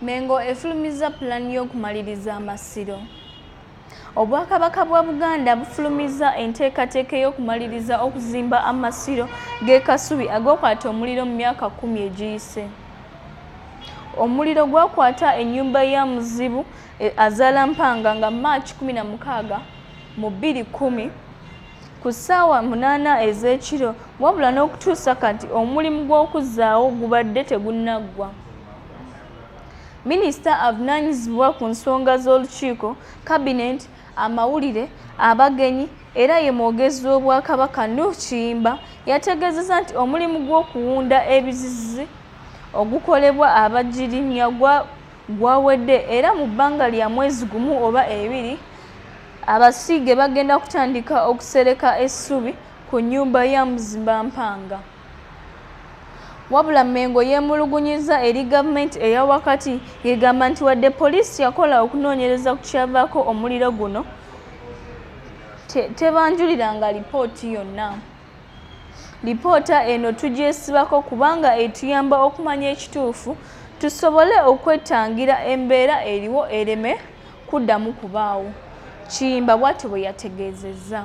Mmengo efulumizza pulaani y'okumaliriza amasiro. Obwakabaka bwa Buganda bufulumizza enteekateeka ey'okumaliriza okuzimba amasiro g'e Kasubi agaakwata omuliro mu myaka kkumi egiyise. Omuliro gwakwata ennyumba ya Muzibu azaala Mpanga nga March 16 mu 2010 ku ssaawa 8 ez'ekiro wabula n'okutuusa kati omulimu gw'okuzzaawo gubadde tegunnaggwa. Minisita avunaanyizibwa ku nsonga z'olukiiko, Kabineeti, amawulire, abagenyi era ye mwogezi w'Obwakabaka Noor Kiyimba yategeezezza nti omulimu gw'okuwunda ebizizi ogukolebwa Abagirinya gwawedde era mu bbanga lya mwezi gumu oba ebiri abasiige bagenda kutandika okusereka essubi ku nnyumba ya Muzibampanga. Wabula Mmengo yeemulugunyizza eri gavumenti eya wakati ng'egamba nti wadde poliisi yakola okunoonyereza ku kyavaako omuliro guno, tebanjuliranga lipooti yonna. Lipoota eno tugyesibako kubanga etuyamba okumanya ekituufu tusobole okwetangira embeera eriwo ereme kuddamu kubaawo, Kiyimba bwatyo bwe yategeezezza.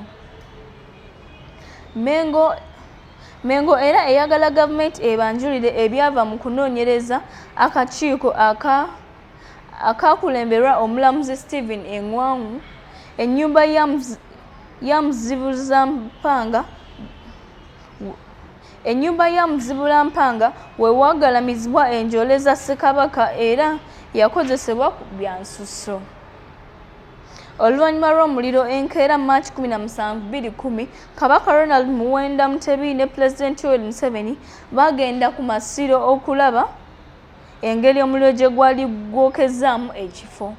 Mmengo era eyagala gavumenti ebanjulire ebyava mu kunoonyereza akakiiko akaakulemberwa omulamuzi Stephen Engwang'u ennyumba ya Muzibulampanga we waagalamizibwa enjole za Ssekabaka era yakozesebwa bya nsusso. Oluvannyuma lw'omuliro enkeera March 17, 2010, Kabaka Ronald Muwenda Mutebi ne Pulezidenti Yoweri Museveni baagenda ku masiro okulaba engeri omuliro gye gwali gwokezzaamu ekifo.